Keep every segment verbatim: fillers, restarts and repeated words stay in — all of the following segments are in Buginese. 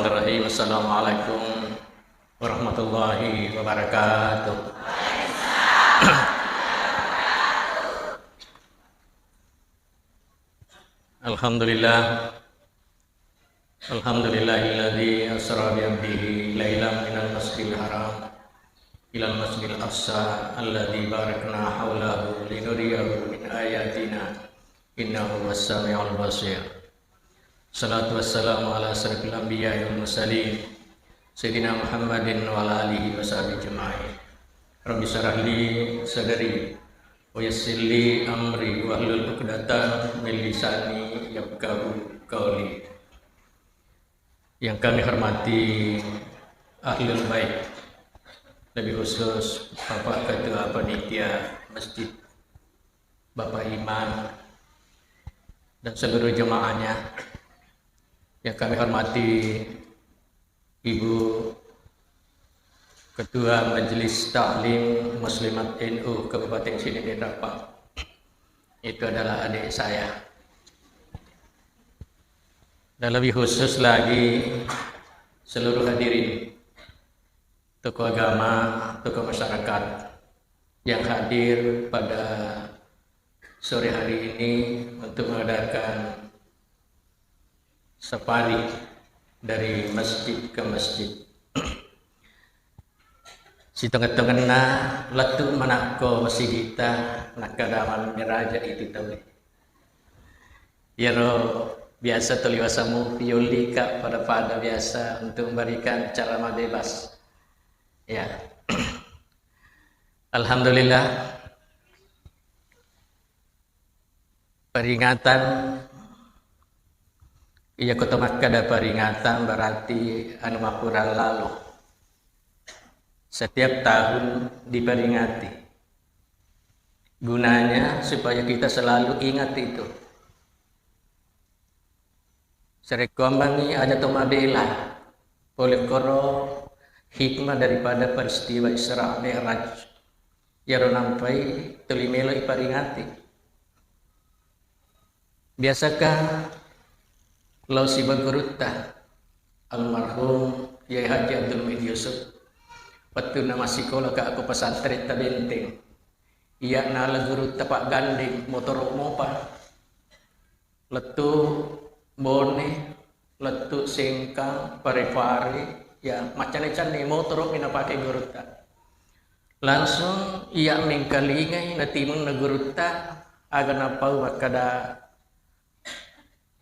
Bismillahirrahmanirrahim. Assalamualaikum warahmatullahi wabarakatuh. Alhamdulillah. Alhamdulillahilladzi asra bi abdihi lailan minal masjidil haram ilal masjidil aqsa alladzi barakna haulahu linuriyahu min ayatina innahu huwas samiul basir. Salatu wassalamu ala asyrafil anbiya'i wal mursalin, Sayyidina Muhammadin wa ala alihi wa sahbihi ajma'in. Rabbi syrah li sadri wa yassir li amri wahlul uqdatan min lisani yafqahu qauli. Yang kami hormati Ahlul Bait, lebih khusus Bapak Ketua Panitia Masjid, Bapak Imam, dan seluruh jemaahnya. Yang kami hormati Ibu Ketua Majelis Taklim Muslimat N U Kabupaten Sidenreng Rappang. Itu adalah adik saya. Dan lebih khusus lagi seluruh hadirin, tokoh agama, tokoh masyarakat yang hadir pada sore hari ini untuk mengadakan safari dari masjid ke masjid. Sitongeng-tongenna lettu manakko masigitta, nakkada mammeraja itu tauwe. Iyaro biasa tuli wasamu piullika pada-pada biasa untuk memberikan ceramah bebas. Ya. Alhamdulillah. Peringatan, iya, ko to makkeda peringatan berarti anu makurang lalo. Setiap tahun diperingati. Gunanya supaya kita selalu ingat itu. Sarekkoammengngi aja to mabela, pole koro hikmah daripada peristiwa Isra Mi'raj. Iyaro nampai tuli melo iperingati. Biasakah lao siba gurutta, almarhum Kiai Haji Abdul Muhid Yusuf, wettunna massikolaka ko pesantren Tabenteng, iya nala gurutta paggandeng motoro mopa, lettu Bone, lettu Sengkang, Parepare, ya, maccanne-canne motoro'mi napake gurutta. Langsung iya mengkalingai natimunna gurutta, aga napau makkada,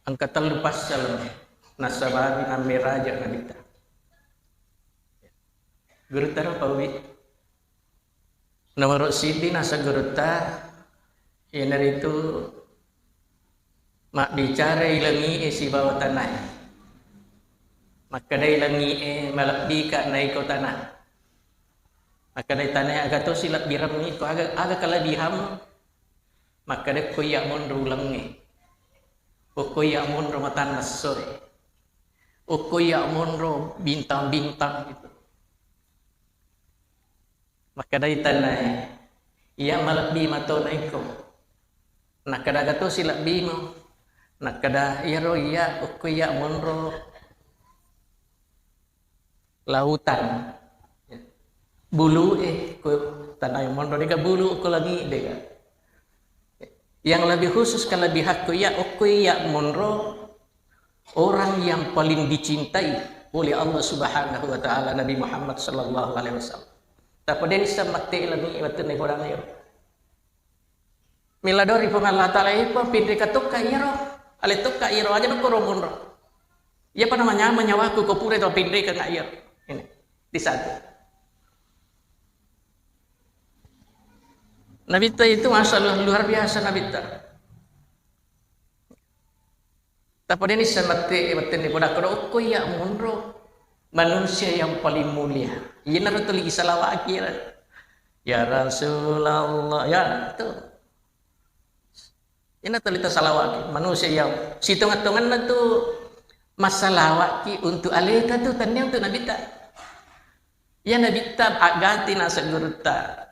engka tellu passel nassabari nammeraja Nabitta. Gurutta napauwi. Nomoro siddi naseng gurutta, iyanaritu mabbicarai langi'e sibawa tanae. Makkedai langi'e, malebbika naiko tana. Makkedai tanae, aga tosi lebbirammu iko, aga, aga kelebihammu? Makkedai, okko iya monro ulengnge, okko iya monro matanna essoe, okko iya monro bintang-bintang gitu. Makkedai tanae, iya malebbi matona iko. Nakkeda, aga tosi lebbimu? Nakkeda, iyaro iya, okko iya monro lautan. Bulu'e, ko tanae monro, dega bulu ko langi, dega. Yang lebih khusus kelebihakku iya, okko iya monro orang yang paling dicintai oleh Allah Subhanahu wa Ta'ala, Nabi Muhammad sallallahu alaihi wasallam. Tapi dia bisa mati lagi waktu ni orang lain. Mila dori Puang Allah Ta'ala, ipa pinreka tokka iyaro, ale tokka iyaro aja nokko romonro. Iya pada manyama nyawaku ko pura to pinreka nggak iyaro. Ini di satu. Nabitta itu masalah luar biasa Nabitta. Tapi ini semete, wettenni poda kodo okko iya monro manusia yang paling mulia. Iya naro tuli isalawaki ya. Ya Rasulullah, ya tuh. Ina tuli tasalawaki manusia yang sitonga-tonganna tu masalawaki untuk aleta tu, tania untuk Nabitta. Ya Nabitta agati naseng gurutta.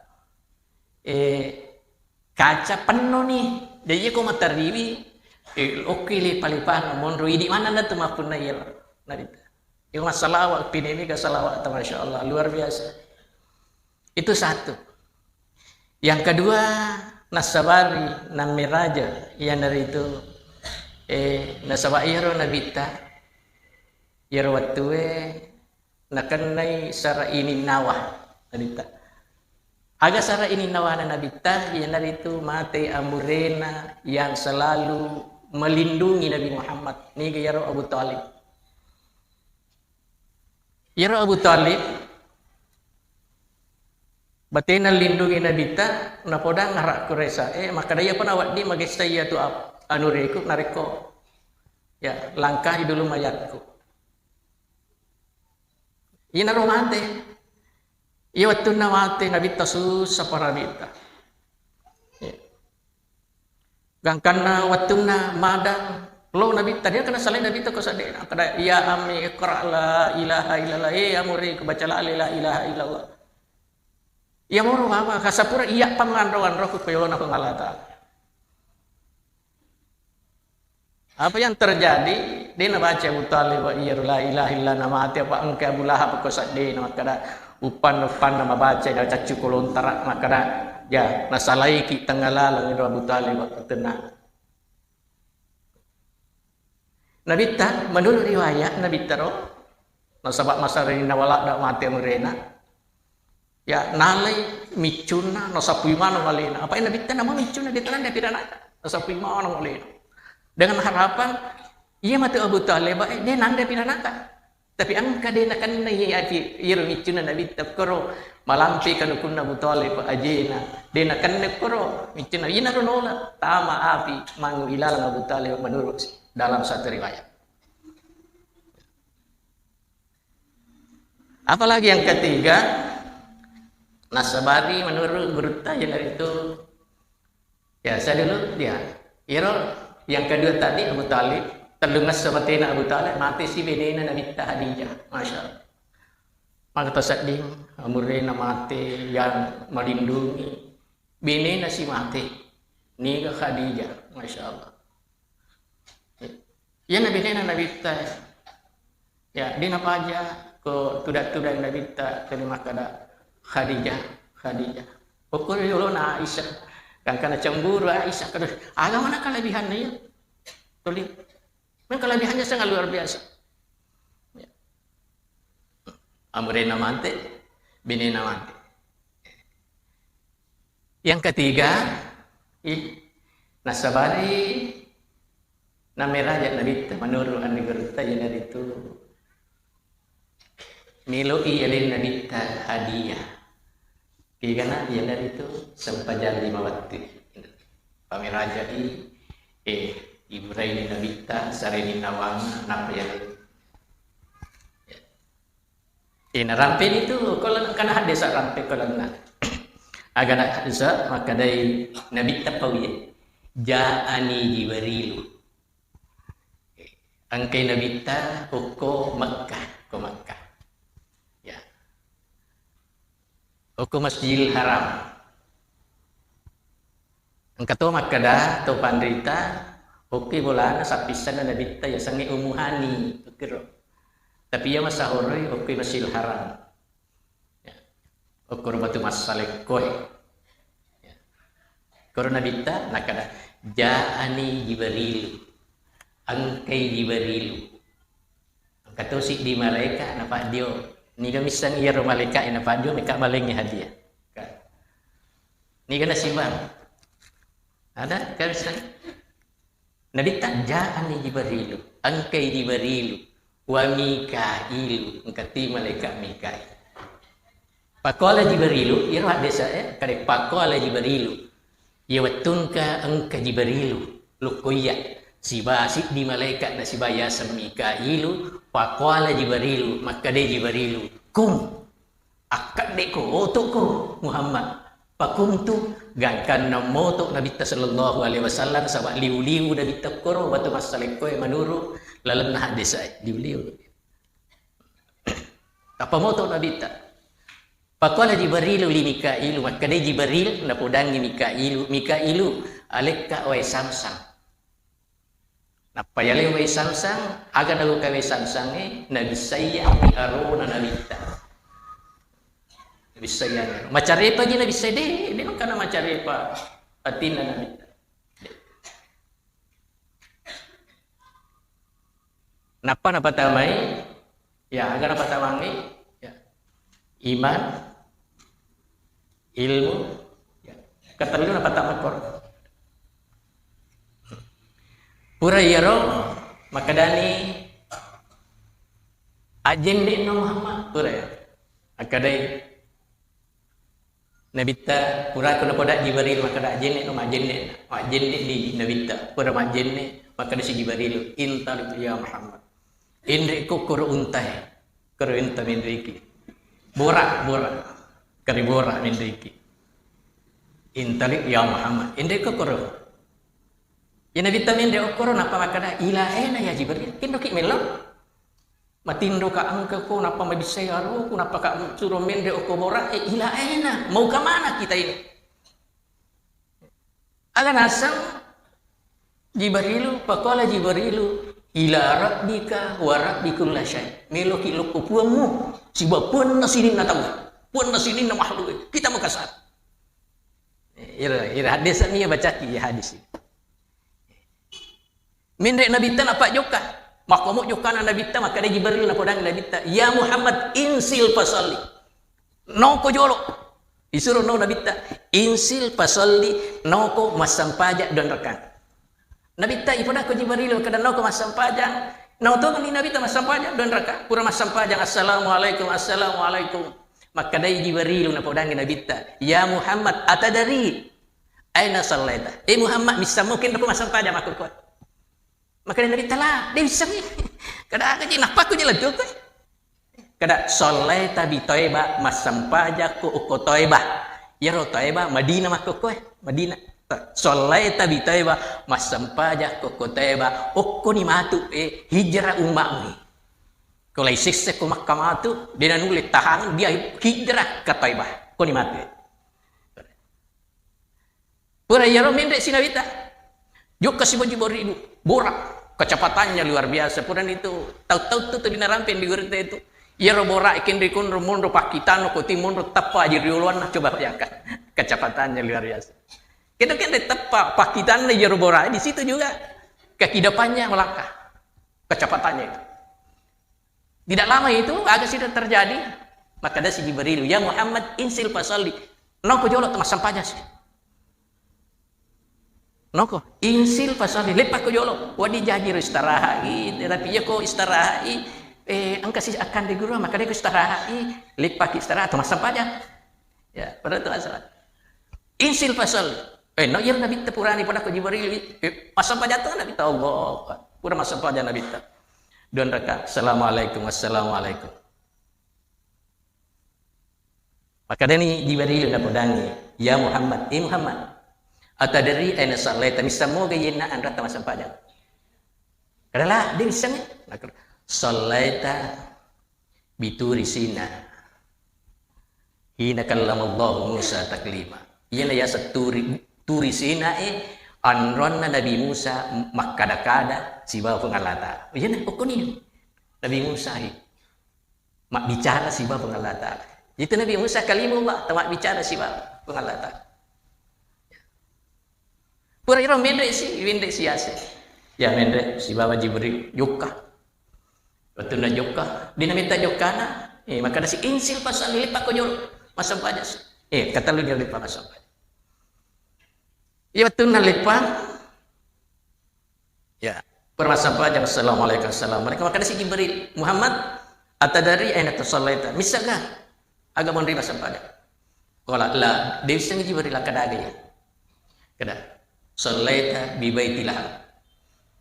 Eh, kaca penno ni. Jadi ko matariwi, eh, oke le pale-pale monro idi mana na tu mapunna iya Nabitta. Iko massalawa, pinemi ka salawat, masya Allah, luar biasa. Itu satu. Yang kedua, nassabari nammeraja, iyanaritu, eh, nasaba iyaro nabitta, iyaro wettue nakennai sara ininnawa nabitta. Aga sara ininnawana nabitta, iyanaritu mate amurena yang selalu melindungi Nabi Muhammad, niga iyaro Abu Thalib. Iyaro Abu Thalib, batena lindungi nabitta, napodang ara Quraisy, eh, makkeda, "Iyapa nawedding magessa iyatu ap-, anureku, narekko, ya, langkahi dulu mayatku." Iyanaro mate. Iya wettunna mate nabitta, sussa para nabitta. Ya. Gangkanna wettunna madang, lo nabitta, de nakenna salai nabitta ko seddena. Kada, "Ya ammi, iqra la ilaha illallah." Eh, amuriku, baca la, la ilaha illallah. Iya moro mama, kasapura iya pammanro-anroku ko yolona Puang Allah Ta'ala. Apa yang terjadi? De nabaca Abu Thalib, iya la ilaha illa, namate apa engka Abu Lahab ko seddena, makkeda, "Uppanna, uppanna mabaca, na caccu ko lontara," makkeda, ya, nasalaiki tengnga laleng ero Abu Thalib, tenang. Nabitta, menurut riwayat, nabitta ro, nasaba masareni nawaladda mate murena. Ya, nalai miccunna, nasapui maneng alena. Apa nabitta nama miccunna, de tanande piranaka. Nasapui maneng alena. Dengan harapan, iya matu Abu Thalib, eh, de nande piranaka. Tapi engka de nakennai api, iyaro miccunna nabitta koro, malampe kanukunna Abu Thalib ajena. De nakenna koro, miccunna, iyanaro nola, tama api, mangu ilalang Abu Thalib menurut dalam satu riwayat. Apalagi yang ketiga, nasabari menurut gurutta, iyanaritu, ya, saya dulu, ya. Iyaro yang kedua tadi Abu Thalib, tellungesso matena Abu Thalib, mate si benena Nabitta Khadijah. Masya Allah. Maka tasedding, amurena mate yang melindungi. Benena si mate. Niga Khadijah. Masya Allah. Iya, nabitta, nabitta. Ya, de napaja ko tuda-tuda nabitta, tuli makkeda, "Khadijah, Khadijah." Pokoknya yolona Aisyah. Gangkana cemburu Aisyah, kada, aga mana kelebihannya ya? Tuli. Memang kelebihannya sangat luar biasa. Ya. Amurena mate, benena mate. Yang ketiga, i-, nasabari nameraja nabitta menurut anre gurutta, iyanaritu meloi alena nabitta hadiah. Kegana iyanaritu sempajang lima wettu. Pamerajai, eh, iburaini nabitta, sareni nawanna, nappa yaleng. Eh, narampeni tu, ko lalenna, kana haddesa rampe ko lalenna. Aga na haddesa, makkedai nabitta pauye, "Ja'ani Jibrilu." Engkai nabitta okko Mekkah, ko Mekkah. Ya. Okko Masjidil Haram. Engka to makkeda to panrita, okki bolana sappissenna nabitta yasengnge Ummu Hani, okkiro. Tapi iya masahoroi okki Masjidil Haram. Ya. Okkoro batu massalekkoe. Ya. Koro nabitta nakkeda, "Ja'ani Jibrilu." Engkai Jibrilu. Engka to siddi malaika napaddio. Niga misseng iyaro malaika napaddio, mekka malengngi hadiah. Ka. Niga nasibang. Ada ka misseng. Nabitta, "Ja'ani Jibrilu." Engkai Jibrilu. "Wa Mikailu." Engka ti malaika Mikail. Pakola Jibrilu, iyaro haddesa, eh, kade pakola Jibrilu. Iya wettu engka, engka Jibrilu, lukku iya, siba siddi malaika nasiba yaseng Mikailu, pakola Jibrilu, makkeda Jibrilu, "Kum, akkedde ko, oto ko, Muhammad." Pakumtu, gangkanna moto Nabitta sallallahu alaihi wasallam, saba liu-liu Nabitta koro, batu massalekkoe manuru lalenna haddesa, liu-liu. Tappa moto Nabitta. Pakola Jibrilu li Mikailu, makkeda Jibril, napodangi Mikailu, "Mikailu, alekka wae Samsam." Nappa yaleng wae Samsam, aga nagauka wae Samsam e, nabissaiyangngi arona Nabitta. Nabissaiyangngi. Macarepa gi nabissai, de, de engkana macarepa atinna Nabitta. De. Nappa napatamai, ya, aga napatamangngi, ya. Iman, ilmu, ya. Ketellu napatama Qur'an. Pura iyaro, makkedani, "Ajjenne no Muhammad," pura ya. Akkedai, Nabitta, purako napoda Jibril, makkeda, "Ajjenne no," majjenne, majjenne di Nabitta. Pura majjenne, makkeda si Jibril, "Intaliq ya Muhammad. Enre ko koro untae, koro unta menreki. Bora, bora. Kari bora menreki. Intaliq ya Muhammad. Enre ko koro." Ya Nabitta menre okkoro, nappa makkeda, "Ila aina ya Jibril? Tinroki mello." Matinroka engka ko, nappa mabissai aroku, nappa ka suro menre okko bora, eh, ila aina? Mau ke mana kita ini? Aga naseng Jibrilu, faqala Jibrilu, "Ila rabbika wa rabbi kulli syai." Meloki lokko puammu, siba puanna sininna tau, puanna sininna makhluk, kita makasar. Ira, ira hadis ni bacaki ya hadis. Menre Nabitta napajokka. Makkomo jokkana Nabitta, makkeda Jibril napodangi Nabitta, "Ya Muhammad, insil fasalli." Noko jolo. Disuro no Nabitta, "Insil fasalli, noko massampaja dua rakang." Nabitta ipodakko Jibril, makkeda, "Noko massampajang." Nau to ni Nabitta massampajang dua rakang. Pura massampajang, "Assalamualaikum, assalamualaikum." Makkedai Jibril napodangi Nabitta, "Ya Muhammad, atadari aina sallaita?" Eh Muhammad, missammo kenro ko massampajang makkokkoe? Makkeda Nabitta, "La, de wissengngi." Kada aga je, nappa ko je lettu koe. Kada, "Sallaita bi Thaibah," massampajang ko okko Thaibah. Iyaro Thaibah Madinah makkokkoe, Madinah. "Sallaita bi Thaibah," massampajang ko okko Thaibah. Okkoni matu, eh, hijrah umma'mu. Ko lai sesse ko Makkah matu, de nanulle tahang, dia hijrah ke Thaibah. Koni matu. Pura iyaro menre si Nabitta. Jokka si Jibril, bora. Kecepatannya luar biasa. Purani tu, tau-tau tu, tu dinarampeng di gurita itu. Iyaro bora ikin rikunro monro pakkitanno ko ti monro teppa ji rioloanna, coba bayangkan. Kecepatannya luar biasa. Kita kan teppa pakkitanna iyaro bora, di situ juga kaki depannya melangkah. Kecepatannya itu. Tidak lama itu, aga sida terjadi. Makkeda si Jibril, "Ya Muhammad, insil fasalli." Noko jolo to massampajang si. Noko, "Insil fasalli," leppako jolo. Wadi jaji ro istirahat i, tapi iya ko istirahat i, eh, engka si akan di guru, makkeda ko istirahat i, leppaki istirahat to massampajang. Ya, padahal itu asal. Insil fasal. Eh, no, iyaro Nabitta purani pada ko Jibril, eh, massampajang to Nabitta, Allah. Pura massampajang Nabitta. Dua rakaat, "Assalamualaikum, assalamualaikum." Makkedani Jibril napodangi, "Ya Muhammad, eh Muhammad, atadri aina sallaita, missammoga yenna anratta massampajang?" Kada la, de missengngi. Sallaita bituri Sina. Hina kallamallahu Musa taklima. Iyana yaseng turi, turi Sina e, anronna Nabi Musa makkada-kada sibawa Puang Allah Ta'ala. Iyana okkoni Nabi Musa e mabbicara sibawa Puang Allah Ta'ala. Itu Nabi Musa kalimullah, tau mabbicara sibawa Puang Allah Ta'ala. Pura iro menre si, menre si yase. Ya menre sibawa Jibril, jokka. Wettunna jokka, dina metta jokkana, eh, makkeda si, "Insil fasalli, leppako jolo massampajang si." Eh, katellu ni leppa massampajang. Iya, wettunna leppa, ya, pura massampajang, "Assalamualaikum, assalamualaikum." Makkeda si Jibril, "Muhammad, atadri aina sallaita?" Missengnga aga monri massampajang? Qala, "La," de wissengngi Jibril, akkeda aga iya. Kada, "Sallaita bi Baiti Laham."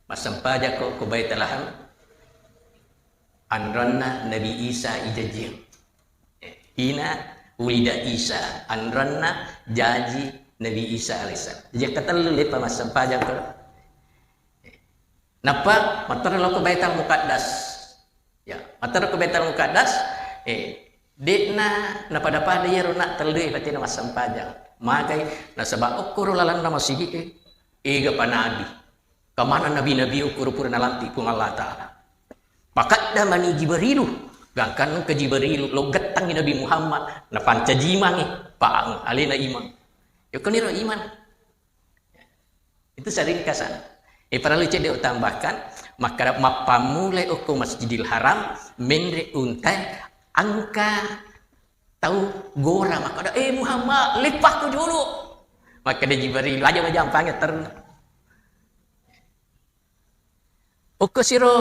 Massampajang ko, ko Baiti Laham. Anronna Nabi Isa ijajiang. Hina wulida Isa, anronna jaji Nabi Isa alaihissalam. Jaji katellu leppa massampajang ko. Nappa mattara lao ko Baitul Muqaddas. Ya, mattara ko Baitul Muqaddas, eh, de'na napada-pada iyaro na tellue fatina massampajang. Magai, nasaba okkoro lalenna masigi e, ega pa nabi. Kemana nabi-nabi ukkuru pura nalantik Puang Allah Ta'ala. Pakadda mani Jibrilu, gangkan ke Jibrilu, lo gettangi Nabi Muhammad, napancajimangi, paang, alena iman. Yokkoniro iman. Itu seringkasan. Eh, perlu cedde utambahkan, maka mappammulai okko Masjidil Haram, menre untai, angka tau gora, maka ada, "Eh, Muhammad, leppakku dulu." Maka ada Jibril, "Aja majampangi terna." Okko siro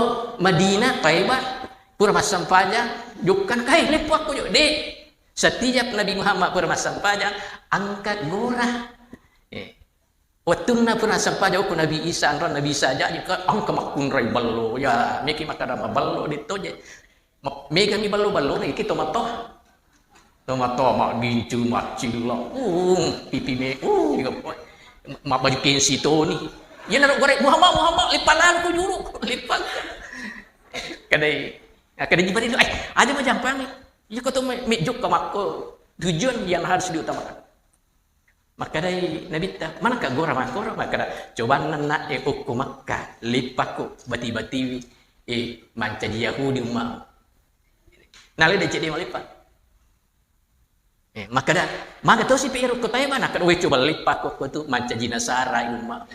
Madinah, Taibah, pura massempajang, jokkan, "Kai, leppakku dulu." De, setiap Nabi Muhammad pura massempajang, angkat gora. Eh. Wettunna pura sempajang okko Nabi Isa, anro Nabi Isa jaji ka engka makkunrai ballo. Ya, meki makkada maballo de toje. Ma-, mega mi ballo-ballo na iki tomato. Tomato ma gincu, maccilla. Uh, pipi me, uh, iya, boy. Ma-, mabbaju kensi toni. Iya naro gore Muhammad, Muhammad, lipalan ku juru, lipalan. Kadai, kadai Jibril, "Ai, aja majampangi." Iya ko to me, me jokka makko. Tujuan yang harus diutamakan. Makkedai Nabitta, "Manengka gora makkoro?" Makkeda, "Cobanna na'e okko Makkah, leppakko bati-batiwi, eh, mancaji Yahudi umma." Nalai de cedde maleppa. Eh, makkeda, "Maga tosi pe ero ko Taibah?" Nakkeda, "Weh, coba leppakko ko tu mancaji Nasara umma."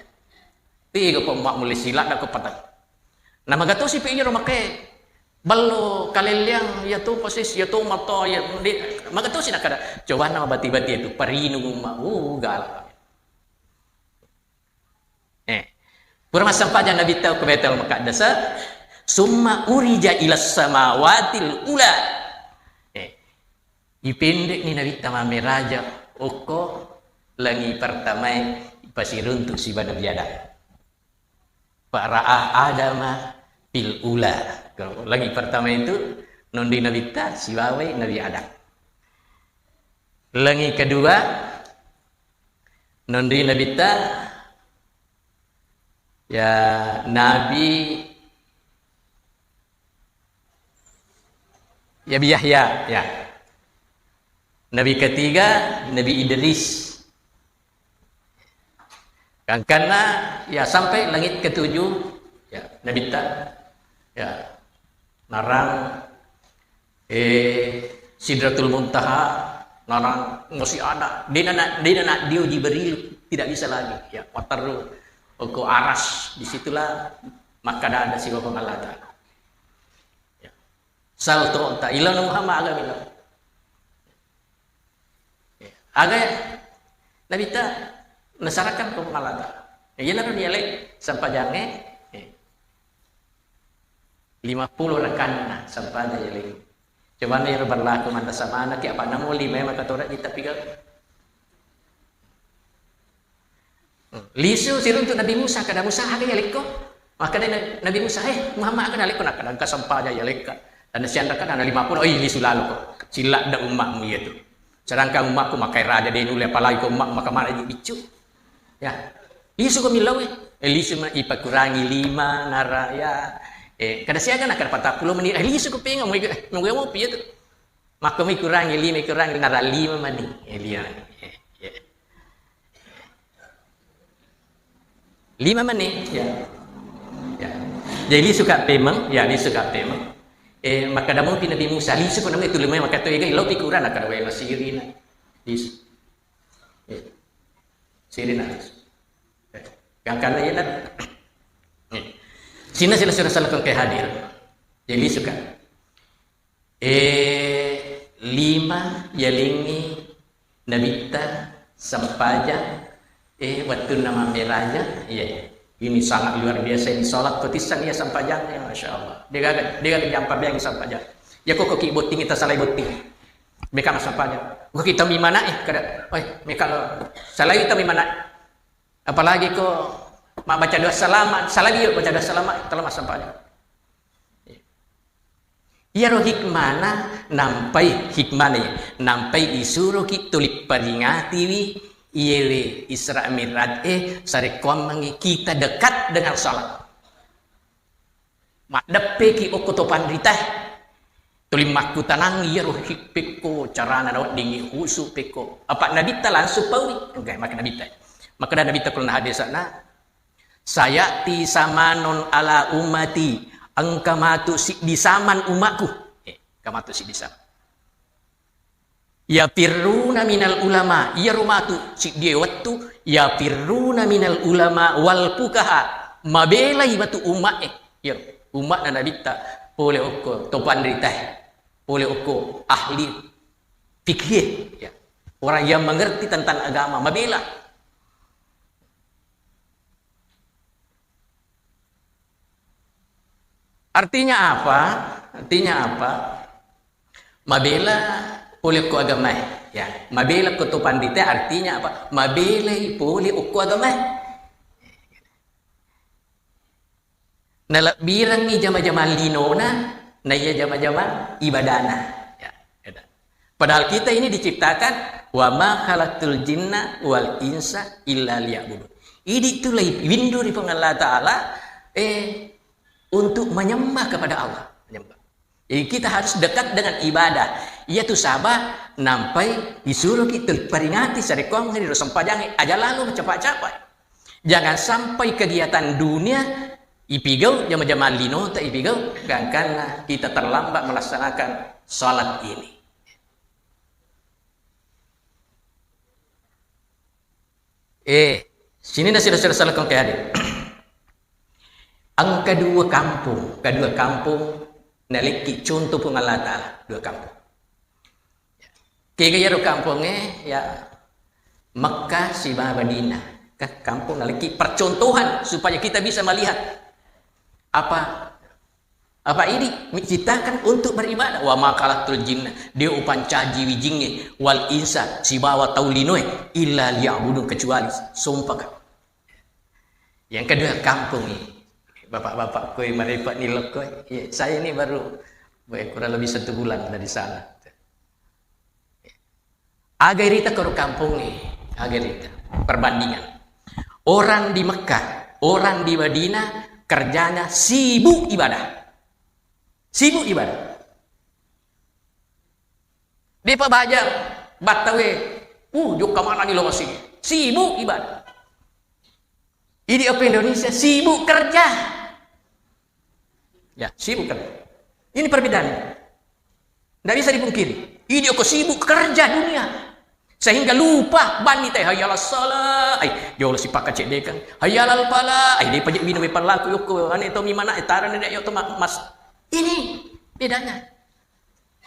Pega pa umma mulle siladda ko patai. Na magatosi pe iyaro makkae ballo kalelleang, iya to pasis, iya to mato, iya de-, magatosi nakkada, cobanna mabati-bati itu, parinung umma, uh, galak. Eh. Pura massempajang Nabitta ko Baitul Muqaddas, summa urija ila samawatil ula. Eh. Ipendekni Nabitta mammeraja okko langi pertamae, ipasiruntu siba Nabi Adam. Fara'a Adama fil ula. Langi pertama itu nondui Nabitta siwawai Nabi Adam. Langi kedua nondui Nabitta, ya, Nabi Nabi Yahya, ya. Nabi ketiga, Nabi Idris. Gangkanna, ya, sampai langit ketujuh, ya, Nabitta, ya, narang, eh, Sidratul Muntaha, narang, masih ada. Dina na, dina na, dio Jibril tidak bisa lagi, ya, waterru, ke aras, disitulah maka ada si Bapak Allah Ta'ala. Ya. Sal tu'ta, ilona Muhammad aga milo. Aga ya? Nabitta nasarahkan ko Puang Allah Ta'ala. Iyanaro dialek sempajangnge, eh, lima puluh rakanna sempajang yaleng. Coba na ero berlaku manna samana ki apa namo lima maka tora kita piga. Lisu siruntu Nabi Musa, kada Musa, aga yalekko? Makkeda Nabi Musa, "Eh, Muhammad, aga nalekko?" Nakkeda, "Engka sempajang yalekka." Dan sianraka na lima puluh, "Oi, lisu lalo ko. Siladda ummamu iya tu. Sedangkan ummaku makai raja de nulle, apalagi ko umma maka mana di biccu." Ya. Lisu ko millau, eh. Eh, lisu ma ipakurangi lima nara ya. Eh, kada siaga na kada patappulo menit. Eh, lisu ko penga mau, mau, mau piye tu. Makko mi kurangi lima, kurangi nara lima mani. Eh, lima mani. Eh, eh. Lima mani, ya. Ya. Jadi lisu ka pemeng, ya, lisu ka pemeng. Eh, makkeda mopi Nabi Musa, lisu ko namanya tu lima, maka tu ega ilo pikiran akan wae masirina. Lisu. Eh. Sirina lisu. Eh. Yang kana ya, eh. Sina sila sila salah kau ke hadir. Jadi lisu ka. Eh, lima yalengngi Nabitta sempajang, eh, wettunna mammeraja, iya. Ini sangat luar biasa ini salat ko tisseng iya sempajang, ya, Masya Allah. Degaga, degaga jampa biang sempajang. Ya kok ki botting kita salai botting. Meka massempajang. Kok kita mimana, eh, kada, oi, meka lo salai kita mimana. Apalagi ko mabbaca doa selamat, salai iyo baca doa selamat, telah massempajang. Iyaro hikmana nampai, hikmana iya, nampai isuroki tuli peringatiwi iyewe Isra Mi'raj e, sarekkoammengngi kita dekat dengan salat. Maddeppeki okko to panritae. Tuli makkutanang iyaro hi-, pekko carana naweddingngi khusu pekko. Apa Nabitta langsung paui? Engka, maka Nabitta. Makkeda Nabitta kulna hadisana, "Sayati samanun ala ummati," engka matu siddi saman umakku. Eh, engka matu siddi saman. "Yafirruna minal ulama," iyaro matu siddie wettu, "yafirruna minal ulama wal fuqaha," mabelai matu umma e. Iyaro umma'na Nabitta pole okko to panritae, pole okko ahli fikih, ya. Orang yang mengerti tentang agama, mabela. Artinya apa? Artinya apa? Mabela pole ko agamae, ya. Mabela ko to pandita artinya apa? Mabelai pole okko agamae. Nalebbirengngi jama-jamang linona, naiya jama-jamang ibadana. Ya, eda. Padahal kita ini diciptakan, "Wa ma khalaqtul jinna wal insa illa liya'budun." Idi tu lai windu ri Puang Allah Ta'ala, eh, untuk menyembah kepada Allah. Menyembah. Jadi kita harus dekat dengan ibadah. Iya tu saba nampai disuruh kita peringati sarekkoang ri ro sempajangnge, aja lalu mencapai-capai. Jangan sampai kegiatan dunia ipigau, jama-jamang linota ipigau, gangkanna kita terlambat melaksanakan salat ini. Eh, sini nasi rasul salakon kaya. Engka dua kampung, kedua kampung nalekki contoh Puang Allah Ta'ala, dua kampung. Kega iyaro kampongnge, ya, Mekkah sibawa Madinah. Kan kampung nalekki percontohan supaya kita bisa melihat apa, apa ini diciptakan untuk beribadah. "Wa ma khalaqtul jinna," de upancaji wijingnge, "wal insa," sibawa tau linoe, "illa liya'budun," kecuali sompaka. Yang kedua, kampung ini. Bapak-bapak koi marepa ni lokoi. Iya, saya ini baru, eh, kurang lebih satu bulan dari sana. Aga irita koro kampung ini, aga irita. Perbandingan. Orang di Mekah, orang di Madinah kerjanya sibuk ibadah. Sibuk ibadah. Depa baja battawe, uh, jokka manani lo masigi. Sibuk ibadah. Idi apa Indonesia sibuk kerja. Ya, sibuk kerja. Ini perbedaannya. Nggak bisa dipungkiri. Idi ko sibuk kerja dunia. Sehingga lupa banni te hayya alas shalah. Ai, jolo sipakka cedde kan. Hayya alal falah. Ai, de paje minum pallaku yoko ane to mi mana etara ne yo to ma-, mas. Ini bedanya.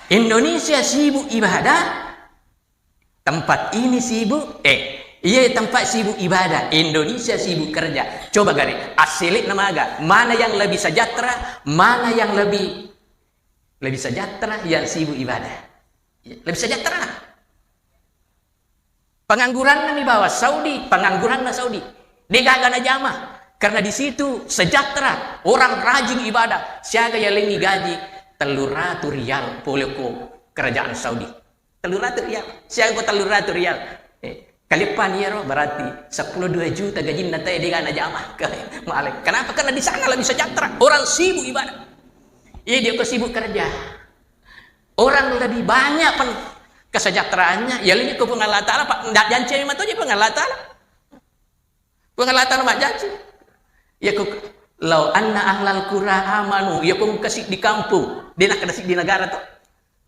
Indonesia sibuk ibadah, tempat ini sibuk, eh, iya tempat sibuk ibadah, Indonesia sibuk kerja. Coba gare, asselik namaga, mana yang lebih sejahtera, mana yang lebih, lebih sejahtera yang sibuk ibadah. Iya, lebih sejahtera. Pengangguranna mi bawa Saudi, pengangguranna Saudi. Degaga najama. Karena di situ sejahtera, orang rajin ibadah. Siaga yalengi gaji tellu ratu rial pole ko kerajaan Saudi. Tellu ratu rial. Siaga ko tellu ratu rial. Eh, kalippani iyaro berarti seppulo dua juta gajinna te dega najama. Male. Kenapa? Karena di sana lebih sejahtera. Orang sibuk ibadah. Iya, dia ko sibuk kerja. Orang lebih banyak pen-, kesejahteraannya, ya lebih ke Puang Allah Ta'ala, Pak. Ndak janci memang tu je Puang Allah Ta'ala. Puang Allah Ta'ala mak janci. Ya ku, "Lau anna ahlal qura amanu," ya ku kasi di kampung. Dia nak kasi di negara tu.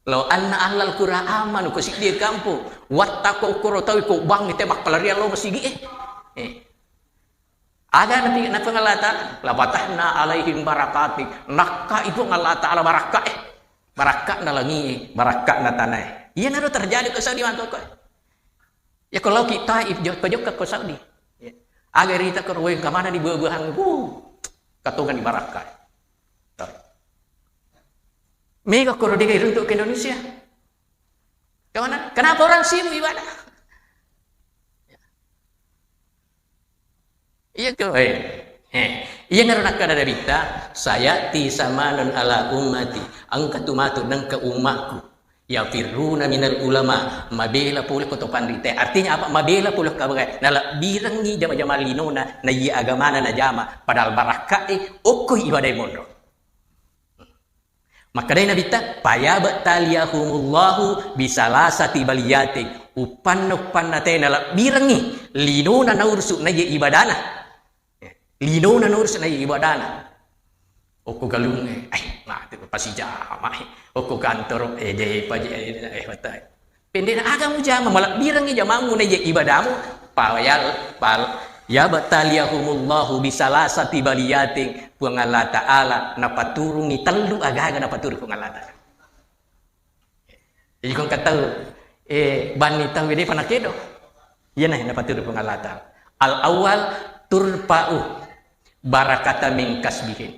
"Lau anna ahlal qura amanu," kasi di kampung. "Wattaqau," koro tau ko bang te makkalaria lo masigi eh. Eh. Aga napi-, napang Allah Ta'ala, "La fatahna alaihim barakatin." Nakka iPuang Allah Ta'ala barakka eh. Barakka na langi, barakka na tanae. Iya naro terjadi ke Saudi mantoko. Ya kalau kita if jokka-jokka ke Saudi. Ya. Aga rita ke ruwe kamana di buah-buahan. Uh, katongan di barakka. Mega koro dega iruntuk ke Indonesia. Kemana? Kenapa orang sibuk ibadah? Iya ko, eh. Eh. Iya naro nakkada Nabitta, "Sayati samanun ala ummati." Engka tu matu nengka ummakku. "Yafirruna minal ulama." Mabela pole ko to panrite. Artinya apa? Mabela pole ko kabagai. Nalebbirengngi jama-jama linona, na iya agamana najama. Padahal barakka e, okko ibadah monro. Makkedai Nabitta, "Fayabtaliyahumullahu bisalasati baliyatin." Uppanna-uppanna tena lebbirengngi linona naurusu naiya ibadana. Linona nurus na ibadana. Okko galungnge, eh, mate pasijama, eh. Okko kantoro, eh, depa je, eh, eh, wata. Pendena aga mujama, malebbirengngi jamamu na je ibadamu, payal, pal, yabtaliyahumullahu bisalasati baliyatin, Puang Allah Ta'ala napaturungi tellu agaga napaturung Puang Allah Ta'ala. Jadi, ko engka tau, eh, banni tau de' pa nakedo. Iyana napaturu Puang Allah Ta'ala. Al-awwal turfa'u barakata min kasbihim.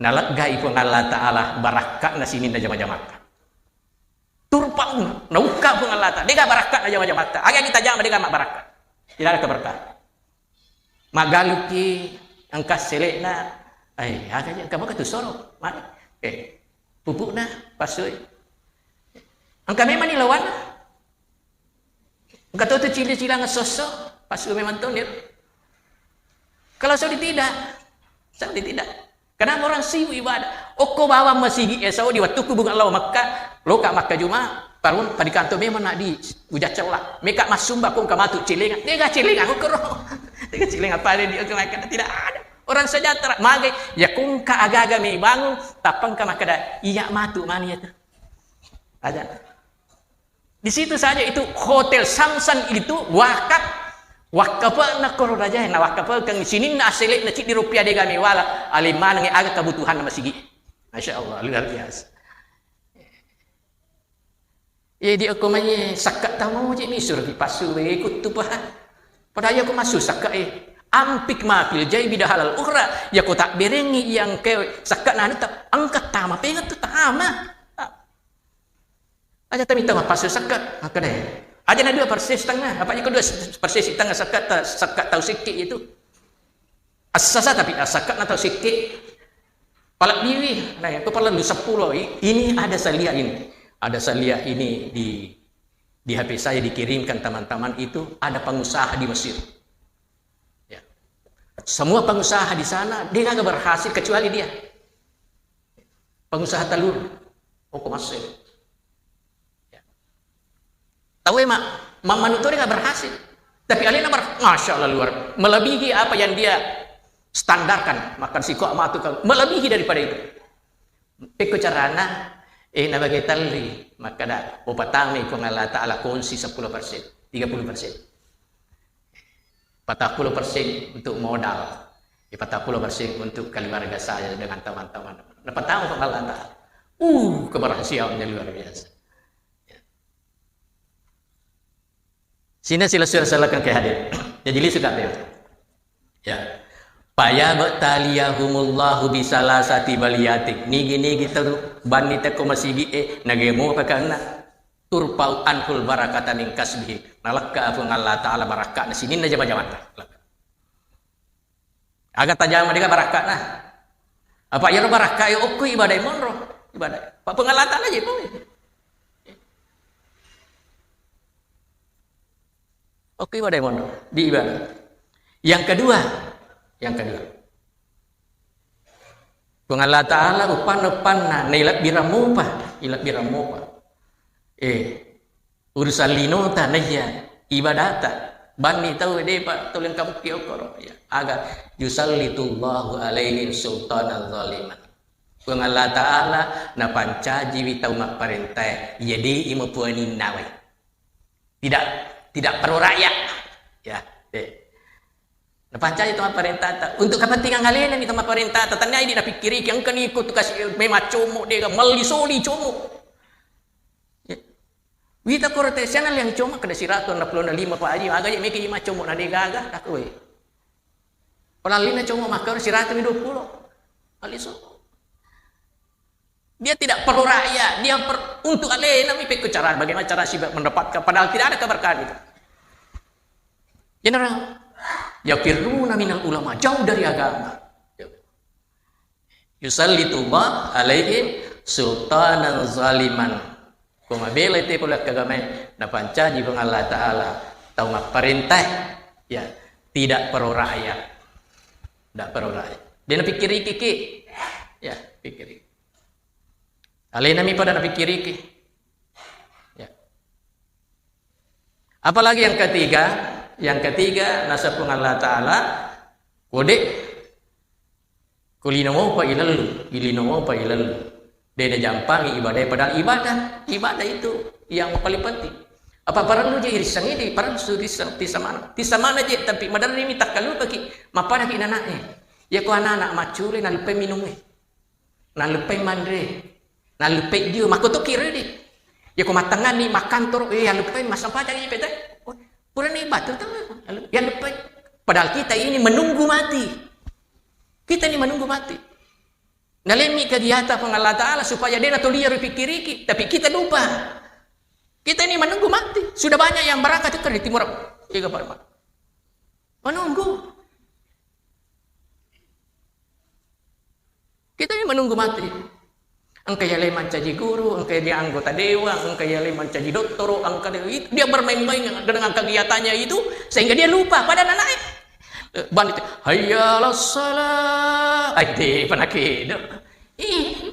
Naleggai Puang Allah Ta'ala barakka'na sininna jama-jamatta. Turfa'u, naukka Puang Allah Ta'ala. De'ga barakka'na jama-jamatta. Aga kita jama de'ga mabbarakka. Tidak ada keberkahan. Magaluki engka sele'na, eh, aga je, engka moga tu soro, mane. Eh, pupukna, pasui. Engka memang ni lawanna. Engka to tu cili-cilang sosso, pasu memang to nir. Kalau Saudi tidak, Saudi tidak. Kenapa orang sibuk ibadah? Okko bawang masigi e Saudi, wattukku bunga lao Makkah, loka Makkah Juma, parun padikanto memang nak di ujaccalla. Meka massumba kong kamatu celenga. Tega celenga kong kero. Tega celenga pada dia kong makkada tidak ada. Orang sejahtera. Magai, ya kongka agaga mi bangun, tapang ka makkada, iya matu mani ya tu. Ada. Di situ saja itu Hotel Samsan itu wakaf, wakafna koro raja, na wakafkan sininna aselenna ciddi rupiah de'ga mewala, ale maneng aga kebutuhan masigi. Masya Allah, luar biasa. Jadi aku manye sakka tamo je misur di pasu we kuttu paha. Padahal aku masuk sakka e. Ampik ma fil jaibi dahalal ukhra. Ya ko tak berengi yang ke sakka nanu tak angkat tama pengen tu tama. Aja tami tama pasu sakka, makkada. Aja na dua persis setengah, apa iko dua persis setengah sakka ta, sakka tau sikki itu. Assasa tapi sakka na tau sikki. Pala biwi, nah, itu pala lu sepuluh. I-, ini ada saya lihat ini. Ada saya lihat ini di, di H P saya dikirimkan teman-teman itu ada pengusaha di Mesir. Ya. Semua pengusaha di sana, dia nggak berhasil kecuali dia. Pengusaha telur. Oh, kok masuk? Ya. Tahu emang, mamanu itu dia nggak berhasil. Tapi alena ber-, Masya Allah luar, melebihi apa yang dia standarkan. Makan siko matu kan, melebihi daripada itu. Pekko carana, eh, nabagai talli, makkada, upatami Puang Allah Ta'ala kongsi sepuluh persen, tiga puluh persen. Patappulo persen untuk modal, eh, patappulo persen untuk keluarga saya dengan teman-teman. Napatama Puang Allah Ta'ala. Uh, keberhasilannya luar biasa. Ya. Sina sila sura salakang ke hadir. Jadi lisu kabeh. Ya. Fayabtaliyahumullahu bisalasati baliyatin. Nigi-nigi teru banni teko masigi e nagemo kakanna. Turfa'u anhul barakata min kasbihi. Nalekka Puang Allah Ta'ala barakka na sininna jama-jamata. Aga tajama dega barakka'na. Apa iyaro barakka e okko ibadah monro. Ibadah. Pak Puang Allah Ta'ala je pole. Okko ibadah monro. Di ibadah. Yang kedua, yang kedua. Puang Allah Ta'ala upanna, upanna, nailebbirang mopa, ilebbirang mopa. Eh, urusan linota naiya ibadata. Banni tau depa toleng kamukki okkoro. Ya, aga yusallitullahu alaihim sultanan zaliman. Puang Allah Ta'ala napancajiwi tau mapparentae, iya de imo puaninna wai. Tidak, tidak pro rakyat. Ya, eh. Napancaji tau mapparentata. Untuk kepentingan alena mi tau mapparentata. Tania idi napikkiriki, engkani iko tu kasi memang como dega, melli soli como. Ya. Wita koro te siana yang como kada siratu enam puluh lima Pak Haji, aga je meki maccomo na degaga, tak we. Padahal lina como makkoro siratu dua puluh. Aliso. Dia tidak perlu rakyat, dia per-, untuk alena mi pekko cara, bagaimana cara sih mendapatkan, padahal tidak ada keberkahan itu. General, yafirruna minal ulama, jauh dari agama. Yusallitullah alaihim sultanan zaliman. Ko mabela te pole agamae, napancaji Puang Allah Ta'ala tau mapparentah, ya, tidak pro rakyat. Tidak pro rakyat. Dia napikkiriki ki. Ya, pikkiri. Alena mi pada napikkiriki. Ya. Apalagi yang ketiga, yang ketiga, naseng Puang Allah Ta'ala, kode Ko lino mopa ilellu, ilino mopa ilellu. De najampangi ibadah, padahal ibadah, ibadah itu yang paling penting. Apa parellu je irisseng ini, parellu risseng, tissa maneng. Tissa maneng je, tapi maderri mi takkalupaki, mappadaki nana'e. Iya ko anak-anak maccule naluppai minum e. Naluppai manre. Naluppai dio, makkutoki redi. Iya ko mattengani makkantoro, eh, aluppai massempajang i pete. Oh, purani batu tau, yaluppai. Padahal kita ini menunggu mati. Kita ini menunggu mati. Nalemmi kegiatan Puang Allah Ta'ala supaya de natoliyaro pikkiriki, tapi kita lupa. Kita ini menunggu mati. Sudah banyak yang berangkat ke Timur. Iya, Pak. Menunggu. Kita ini menunggu mati. Engka yalai mancaji guru, engka dia anggota dewan, engka yalai mancaji dottoro, engka dia, dia bermain-main dengan kegiatannya itu sehingga dia lupa pada anak-anak. Eh, bani te, "Hayya 'alas shalah." Ai, de, panake, do. Ih,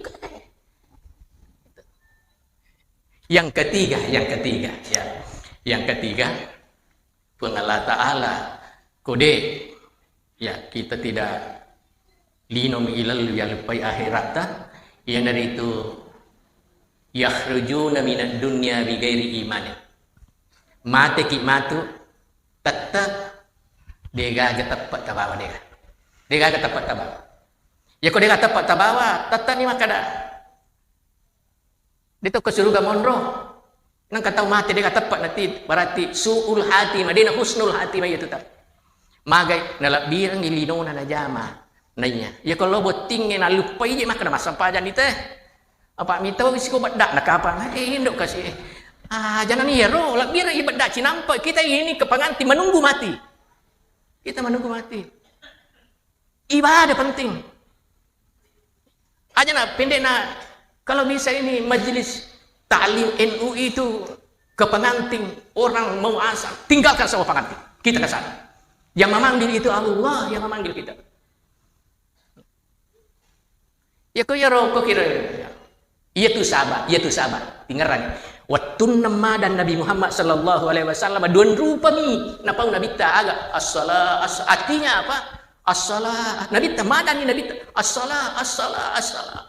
yang ketiga, yang ketiga, ya. Yang ketiga, Puang Allah Ta'ala, kode, ya, kita tidak lino mi ilellu yaluppai akhiratta, iyanaritu yakhrujuna minad dunya bighairi imanin. Mateki matu, tette, degaga teppe tabawa, dega. Degaga teppe tabawa. Ya ko dega teppe tabawa, tette ni makkada. De to ke suruga monro. Nengka tau mate dega teppe nati, berarti su'ul hatimah, dena husnul hatimah iya tu tau. Magai nalebbirengngi linona najama. Naiya, iya ko lo bottingnge naluppai je makkada massempajang ni te. Apa mitau siko bedda na kapang, eh, indo kasi, eh. Ah, jangan iya ro, lebbireng i bedda cinampa, kita ini ke pengantin menunggu mati. Kita menunggu mati. Ibadah penting. Aja na pendek na, kalau bisa ini majelis taklim N U I itu ke pengantin, orang mau asal, tinggalkan semua pengantin. Kita ke sana. Yang memanggil itu Allah yang memanggil kita. Ya ko ya roko kira. Iya tu sabar, iya tu sabar. Tingerang. Wettunna madan Nabi Muhammad sallallahu alaihi wasallam, duan rupa mi napau Nabitta aga. As-salah, as-, artinya apa? As-salah. Nabitta madan ni Nabitta. As-salah, as-salah, as-salah.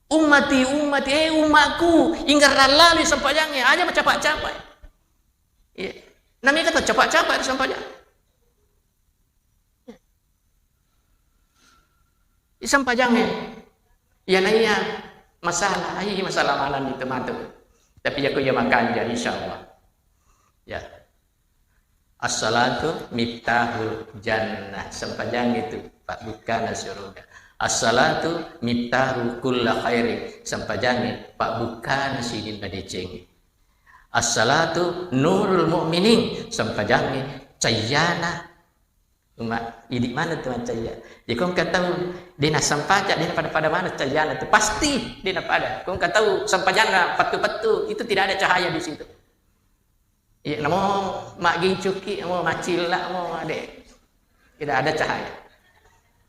Ummati, ummati, eh, ummaku, inggarang lalu sempajangnya, aja macapa-capa. Iya. Namanya kata capa-capa sempajang. Isempajang e. Iya naiya masalah, ai masalah maneng itu matu. Tapi ya ko iya makanja, insyaallah. Ya. As-salatu miftahul jannah. Sempajang itu pabbukkana surga. As-salatu miftahu kulla khairin. Sempajang e pabbukkana sininna deceng. As-salatu nurul mu'minin. Sempajang e cayyana Cuma, idi maneng tu maccayya. Jadi, ko engka tau de nasempajang, de pada-pada maneng cayyana tu. Pasti de napada. Ko engka tau sempajanna pettu-pettu, itu tidak ada cahaya di situ. Iya, namo maggincukki, namo maccilla, namo ade. Tidak ada cahaya.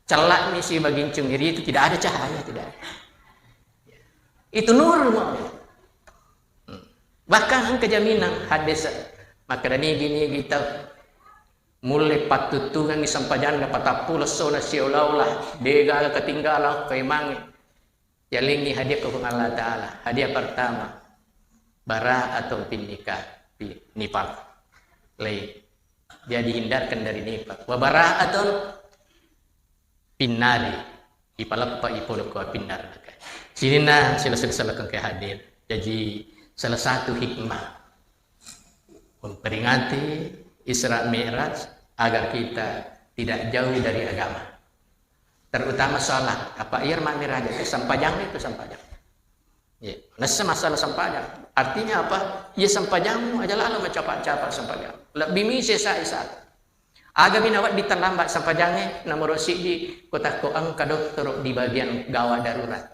Cellak misi magincung iri itu tidak ada cahaya, tidak ada. Itu nur mau. Hmm. Bahkan engka jaminan hadis, makkeda nigi-nigi tau mulle pattuttungengngi sempajanna patappulo essona siula-ula, degaga ketinggalan, kemangngi. Yalengngi hadiah ko Puang Allah Ta'ala. Hadiah pertama, bara'atun fin nikah, fi nifaq. Lai, dia dihindarkan dari nifaq. Wa bara'atun finnari, ipaleppa ipolo ko api neraka. Sininna sila-sila ke hadir. Jadi, salah satu hikmah memperingati Isra Mi'raj agar kita tidak jauh dari agama. Terutama salat. Apa iya mami raja itu sempajang itu sempajang. Iya. Nessa masalah sempajang. Artinya apa? Iya sempajangmu aja lalu mencapak-capak sempajang. Lebih misi sa isa. Aga mi nawedding terlambat sempajangnge, nomoro siddi, ko takko engka dottoro di bagian gawat darurat.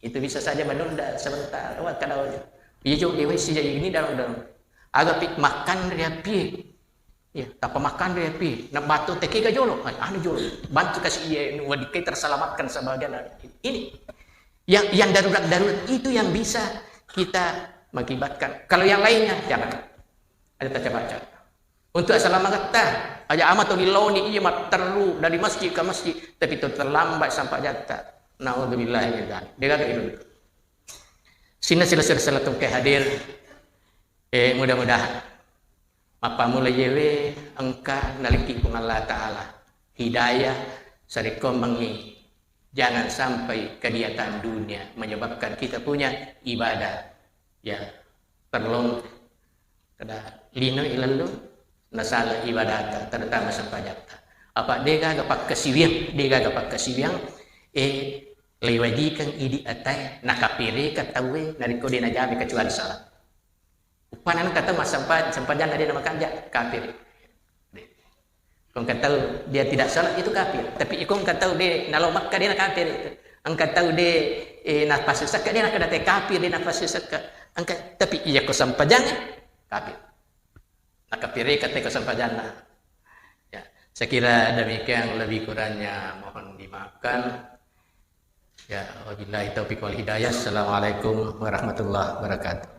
Itu bisa saja menunda sebentar. Wah, kada wajib. Iya, jo, dewa isi jadi ini dalam, dalam. Aga pi makan ria pie. Ya, tanpa makan ria pie. Nah, batu teki ga jolo. Ay, anu jolo. Bantu kasih iya, wadikai terselamatkan sebagian. Ini. Yang, yang darurat-darurat itu yang bisa kita mengakibatkan. Kalau yang lainnya, jangan. Ada baca-baca. Untuk asalamaketta, Aja ama to diloni iya matteru dari masjid ke masjid, tapi to terlambat sampajatta. Naudzubillah min dzalik. Degaga itu. Sinna sila-sila tungke hadir. Eh, mudah-mudahan mappammula yewe engka naliki Puang Allah Ta'ala hidayah sarekko mengi. Jangan sampai kegiatan dunia menyebabkan kita punya ibadah ya terlontar. Kada lino ilallu nasala ibadata, terutama sempajatta. Apa degaga pakkasiwiang, degaga pakkasiwiang, eh, lewajikang idi atai, nakapireka tauwe, narekko de najame kecuali salat. Upana engka tau massempa-, sempajanna de namakanja, kafir. Kong engka tau dia tidak salat itu kafir. Tapi iko engka tau de nalo Makkah de nakafir itu. Engka tau de, eh, napasesakka de nakada te kafir de napasesakka. Engka, tapi iya ko sempajang, eh, kafir. Nakapireka te ko sempajanna. Ya, saya kira demikian, lebih kurangnya mohon dimaafkan. Ya, wabillahi taufiq wal hidayah. Assalamualaikum warahmatullahi wabarakatuh.